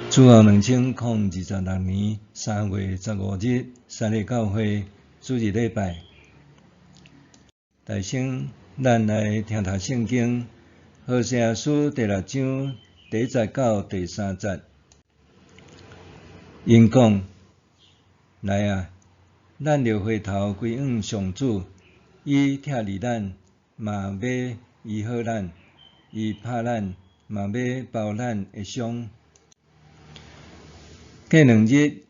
主後2026年3月15日，三日教會主日禮拜。大先，咱來聽讀聖經，何西阿書第六章第一節到第三節。𪜶講：來啊，咱著回頭歸向上主，伊拆離咱，嘛欲醫好咱；伊拍咱，嘛欲包咱的傷。過2日，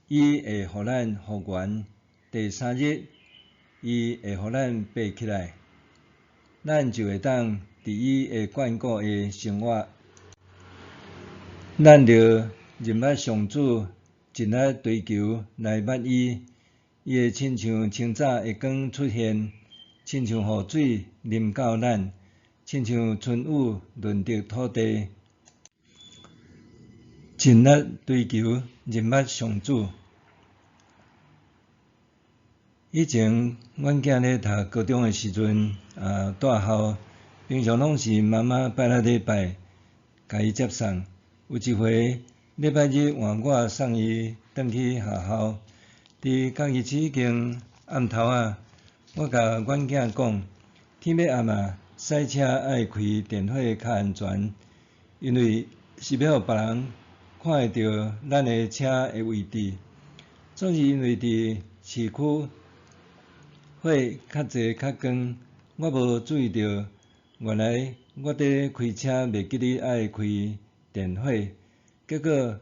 伊會予咱復原；第三日，伊會予咱爬起來，咱就會當佇伊的眷顧下生活。咱著認捌上主，盡力追求來捌伊，伊會親像清早的光出現，親像雨水淋到咱，親像春雨潤澤土地。盡力追求認捌上主。以前，阮囝咧讀高中的時陣，蹛校，平常攏是媽媽拜六禮拜共伊接送。有一回禮拜日換我送伊轉去學校，佇嘉義市彼間暗頭仔，我共阮囝講，天欲暗啊，駛車愛開電火較安全，因為是欲予別人看會著咱的車的位置。總是因為佇市區火較濟較光，我無注意著，原來我佇開車袂記得愛開電火，結果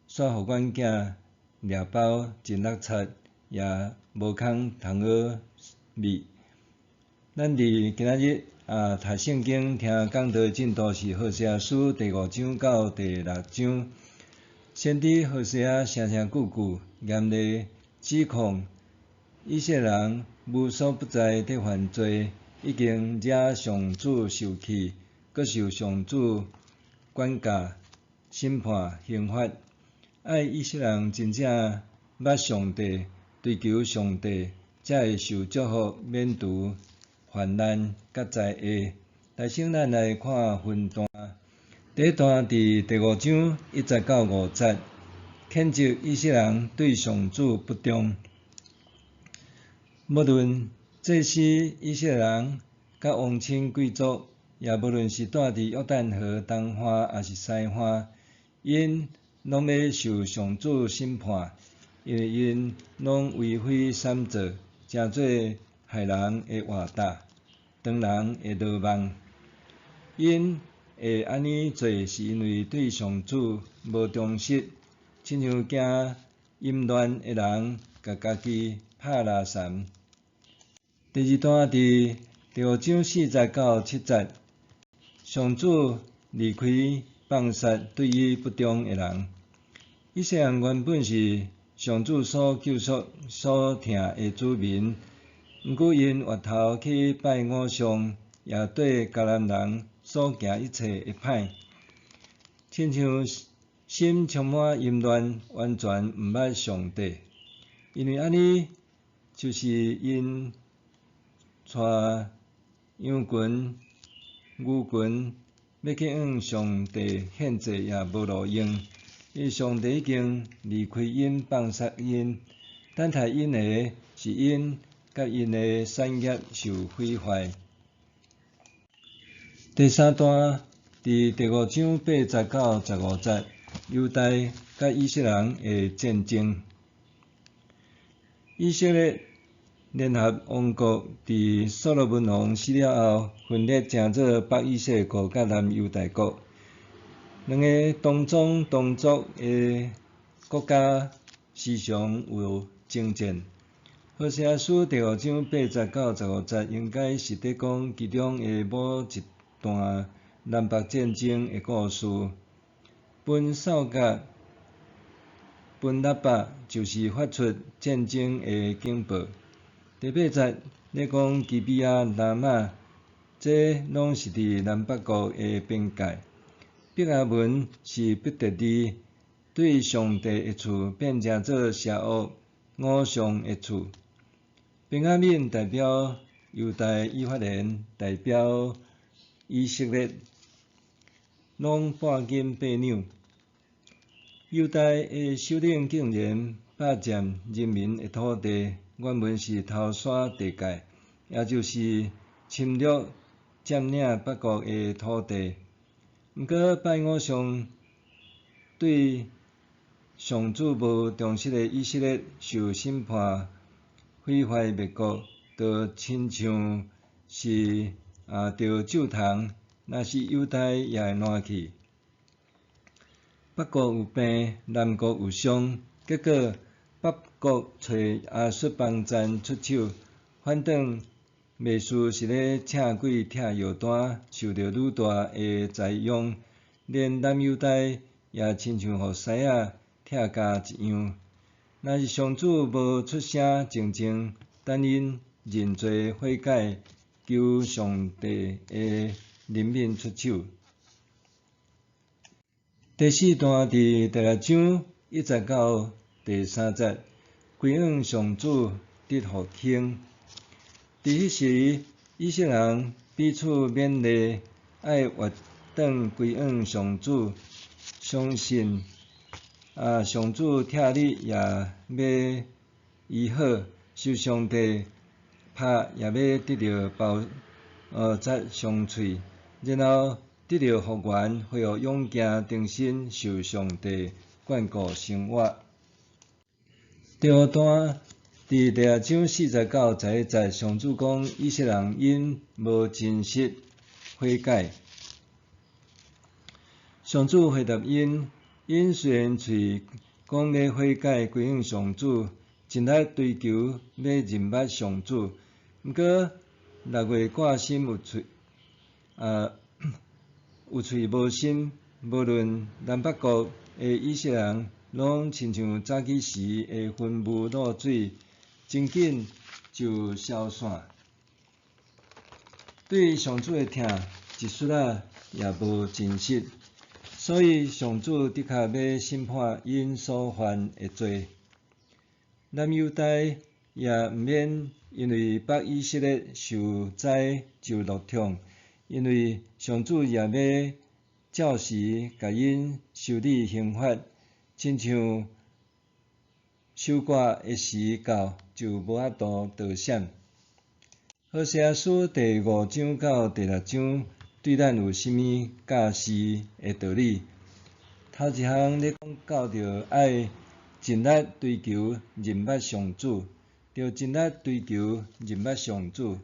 煞予阮囝掠包真落漆，也無空通好味。咱佇今仔日讀聖經聽講道的進度是何西阿書第五章到第六章。先知何西阿聲聲句句嚴厲指控以色列人無所不在佇犯罪，已經惹上主受氣，閣受上主管教、審判、刑罰。愛以色列人真正捌上帝，追求上帝，才會受祝福，免除患難佮災禍。來先咱來看分段。第一段佇第五章一節到五節，譴責以色列人對上主不忠。無論祭司以色列人佮王親貴族，也無論是住佇約旦河東岸抑是西岸，𪜶攏欲受上主審判，因為𪜶攏為非三做，成做害人的活膽，斷人的羅網。𪜶會按呢做，是因為對上主無忠實，親像驚淫亂的人，共家己拍拉毘。第二段佇第五章四節到七節，上主離開放殺對伊不忠的人。以色列人原本是上主所救贖、所疼的子民，毋過𪜶越頭去拜偶像，也對迦南人所行一切的歹，親像心充滿淫亂，完全毋捌上帝。因為按呢，就是𪜶帶羊群、牛群，欲去向上帝獻祭也無路用，因為上帝已經離開𪜶，放殺𪜶，等待𪜶的是𪜶佮𪜶的產業受毀壞。第三段佇第五章八節到15節，猶大佮以色列人的戰爭。以色列聯合王國佇所羅門王死了後，分裂成做北以色列國佮南猶大國。兩个同宗同族的國家時常有爭戰。何西阿書第五章八節到十五節，應該是佇講其中的某一段南北戰爭的故事。奔掃甲奔喇叭就是發出戰爭的警報。第八節咧講基比亞、拉瑪，這攏是佇南北國的邊界。便雅憫是伯特利，對上帝的厝變成做邪惡偶像的厝。便雅憫代表猶大，以法蓮代表以色列，攏半斤八兩。猶大的首領竟然霸佔人民的土地，原文是頭山地界，也就是侵略佔領北國的土地。毋過拜偶像對上主無忠實的以色列受審判，毀壞滅國，就親像是著咒蟲，若是猶大也會爛去。北國有病，南國有傷，結果北國揣亞述幫贊出手，反轉袂輸是咧請鬼拆藥單，受著愈大的災殃，連南猶大也親像予獅仔拆咬一樣。若是上主無出聲靜靜等𪜶認罪悔改，求上帝的憐憫出手。第四段佇第六章一節到第三節，歸向上主得復興。佇彼時，以色列人彼此勉勵，愛回轉歸向上主，相信上主疼你也欲醫好，受上帝拍也欲得著包紮傷喙，然後得著復原，恢復勇健，重新受上帝眷顧生活。第五段佇第六章四節到11節，上主講以色列人𪜶無真實悔改。上主回答𪜶，𪜶雖然喙講欲悔改歸向上主，盡力追求欲認捌上主，毋過六月掛心有喙，有喙無心，無論南北國的以色列人，攏親像早起時的雲霧露水，真緊就消散。對上主的疼，一絲仔也無真實，所以上主的確欲審判𪜶所犯的罪。南猶大也毋免因為北以色列受災就落痛，因為上主也欲照時共𪜶修理刑罰，親像收割的時到，就無法度逃閃。何西阿書第五章到第六章對咱有啥物教示的道理？頭一項咧講到著愛盡力追求認捌上主，著盡力追求認捌上主。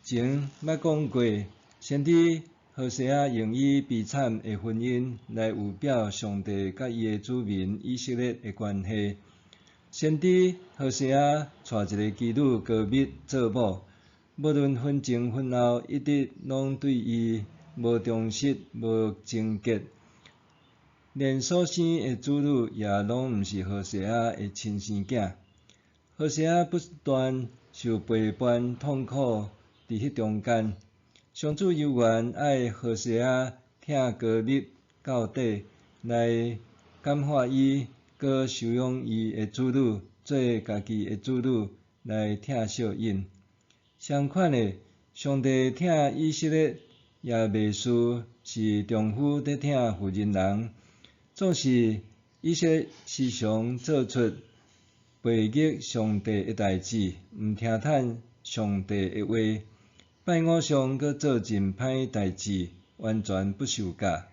前捌講過，先知何西阿用伊悲慘的婚姻來預表上帝佮伊的子民以色列的關係。先知何西阿娶一个妓女歌蜜做某，無論婚前婚後，一直攏對伊無忠實、無貞潔，連所生的子女也攏毋是何西阿的親生囝。何西阿不斷受背叛痛苦，佇彼中間，上主猶原愛何西阿疼歌蜜到底，來感化伊，閣收養伊的子女，做家己的子女來疼惜𪜶。相款的，上帝疼以色列，也袂輸是丈夫佇疼婦人人。總是以色列時常做出背逆上帝的代誌，毋聽從上帝的話，拜偶像閣做盡歹代誌，完全不受教。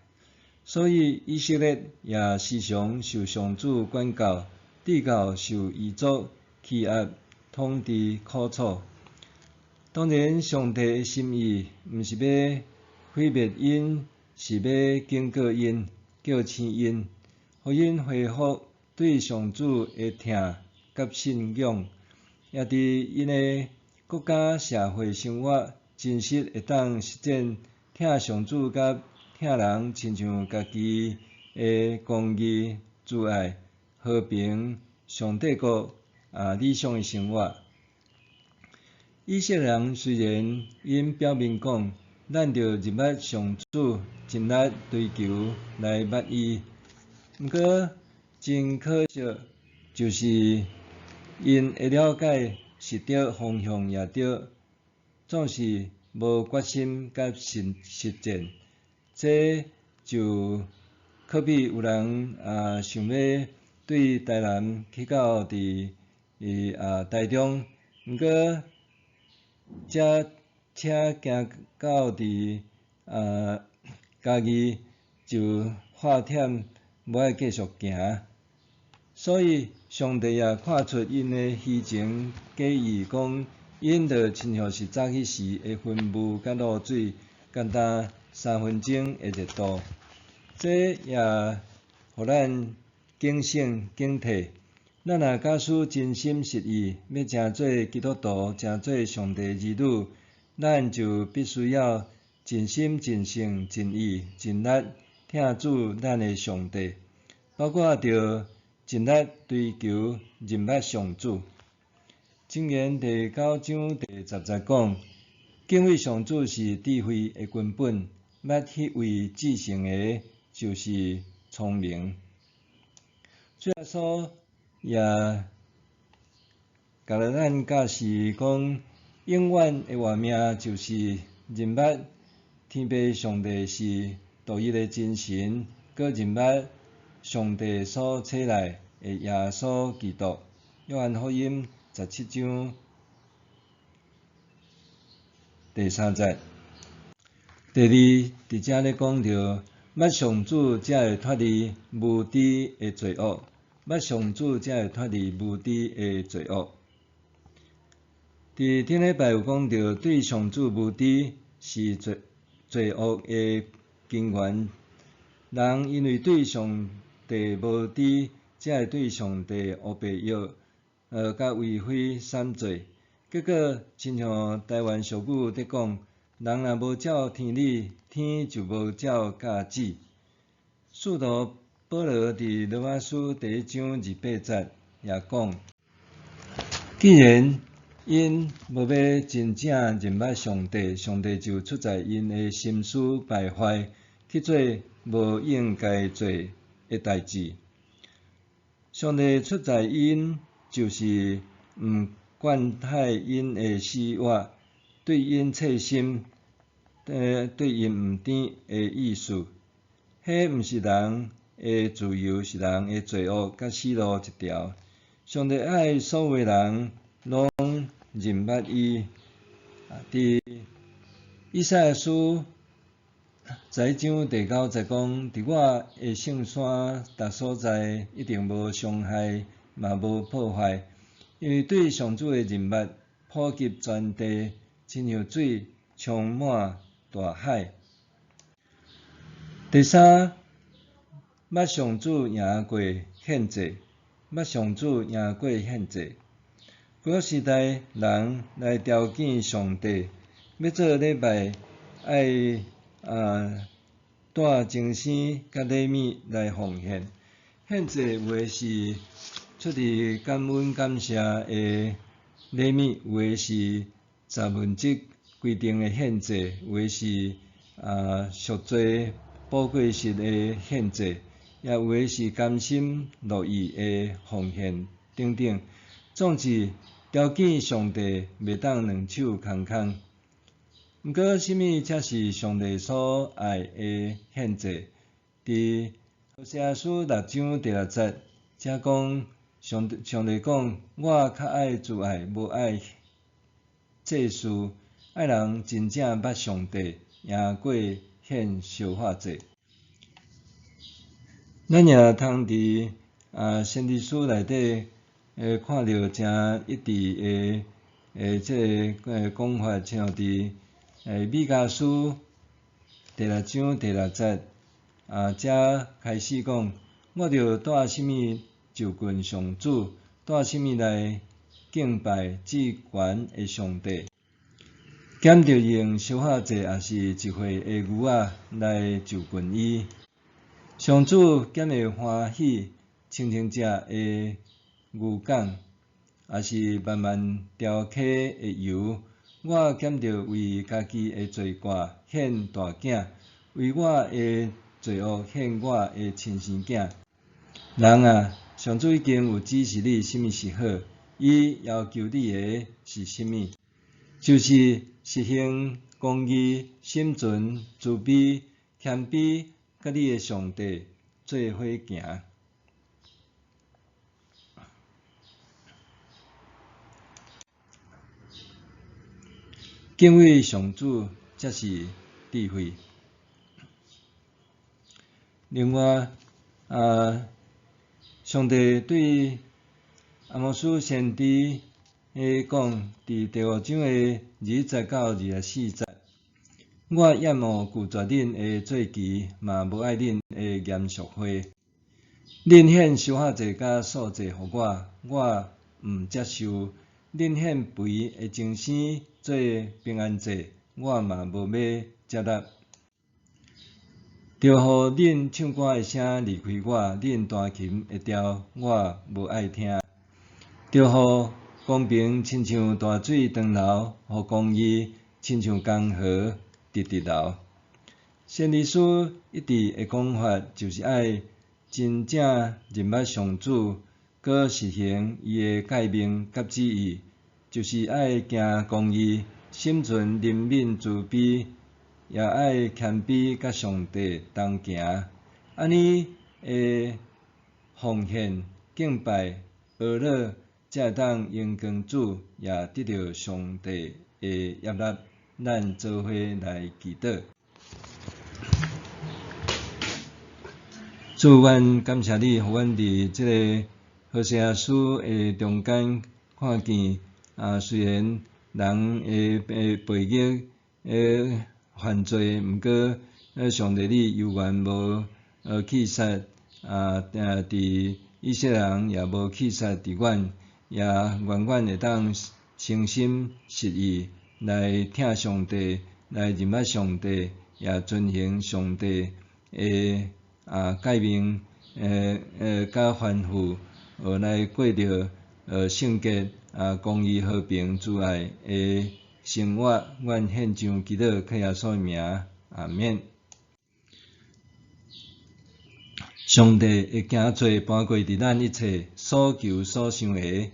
所以以色列也時常受上主管教，直到受異族欺壓、統治苦楚。當然，上帝的心意毋是欲毀滅𪜶，是欲警告𪜶、叫醒𪜶，予𪜶恢復對上主的疼佮信仰，也佇𪜶的國家社會生活真實會當實踐疼上主佮疼人，親像家己的公義、慈愛、和平、上帝國理想的生活。以色列人雖然𪜶表面講，咱著認捌上主，盡力追求來捌伊，毋過真可惜，就是𪜶的了解是對，方向也對，總是無決心佮實踐，這就可比有人想欲對台南去到佇伊台中，毋過這車行到佇嘉義就發忝，無愛繼續行。所以上帝也看出𪜶的虛情假意，講𪜶就親像是早起時的雲霧佮露水，干焦3分鐘的熱度。這也予咱警醒警惕。咱若假使真心實意欲成做基督徒，成做上帝兒女，咱就必須要盡心、盡性、盡意、盡力疼主咱的上帝，包括著盡力追求認捌上主。箴言第九章第十節講：敬畏上主是智慧的根本，捌彼位至聖的，就是聰明。主耶穌也共咱教示講，永遠的活命就是認捌天父上帝是獨一的真神，閣認捌上帝所差來的耶穌基督。約翰福音17章第三節。第二，佇遮咧講著，捌上主才會脫離無知的罪惡。捌上主才會脫離無知的罪惡。佇頂禮拜有講著，對上主無知是罪惡的根源。人因為對上帝無知，才會對上帝烏白約，佮為非犯罪。結果，親像台灣俗語咧講，人若無照天理，天就無照教子。使徒保羅佇羅馬書第一章28節也講：既然𪜶無欲真正認捌上帝，上帝就出在𪜶的心思敗壞，去做無應該做的代誌。上帝出在𪜶，就是毋管待𪜶的死活，對𪜶切心，對𪜶毋甜的意思。彼毋是人的自由，是人的罪惡佮死路一條。上帝愛所有人攏認捌伊。佇以賽亞書11章第9節講：佇我的聖山逐所在，一定無傷害，嘛無破壞，因為對上主的認捌普及全地，親像水充滿大海。第三，捌上主贏過獻祭，捌上主贏過獻祭。舊約時代人來朝見上帝，欲做禮拜，愛帶精牲佮禮物來奉獻。獻祭有的是出自感恩感謝的禮物，有的是十分之一規定的獻祭，有的是贖罪補過失的獻祭，也有的是甘心樂意的奉獻等等。總之，朝見上帝袂當兩手空空。毋過，啥物才是上帝所愛的獻祭？佇何西阿書六章第六節，遮講上帝講：我較愛慈愛，無愛祭司，愛人真正捌上帝，贏過獻燒化祭。咱也通佇先知書內底看著誠一致的這个講法，像佇彌迦書第六章第六節遮開始講：我著帶啥物就近上主，帶啥物來敬拜至懸的上帝？減著用燒化祭，抑是一歲的牛仔來就近伊。上主敢會歡喜千千隻的牛犅，抑是萬萬條溪的油？我減著為家己的罪過獻大囝，為我的罪惡獻我的親生囝。人啊，上主已經有指示你啥物是好，伊要求你的是啥物？就是實行公義、心存慈悲、謙卑，佮你的上帝做伙行。敬畏上主，才是智慧。另外，上帝對阿摩司先知講，佇第五章的20到24節，我厭惡拒絕恁的祭期，嘛無愛恁的嚴肅會。恁獻燒火祭佮素祭予我，我毋接受；恁獻肥的精牲做平安祭，我嘛無欲接納。著予恁唱歌的聲離開我，恁彈琴的調我無愛聽。著予公平親像大水長流，予公義親像江河直直流。先知書一直的講法，就是愛真正認捌上主，閣實行伊的誡命佮旨意，就是愛行公義，心存憐憫慈悲，也愛謙卑佮上帝同行。按呢的奉獻、敬拜、哀樂，才會當榮光主，也得著上帝的悅納。咱做伙來祈禱。主，阮感謝你，予阮佇這个何西阿書的中間看見，雖然人的背逆、的犯罪，毋過上帝你猶原無棄殺，佇以色列人也無棄殺佇阮，也願阮會當誠心實意來疼上帝，來認捌上帝，也遵行上帝的誡命，佮吩咐，來過著聖潔、公義、和平、慈愛的生活。阮獻上祈禱，靠耶穌的名，阿免。上帝的行做搬過佇咱一切所求所想的，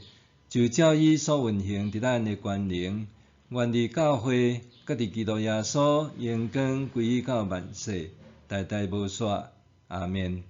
就照伊所運行佇咱的權能。願佇教會，佮佇基督耶穌榮光歸於到萬世，代代無煞。阿免。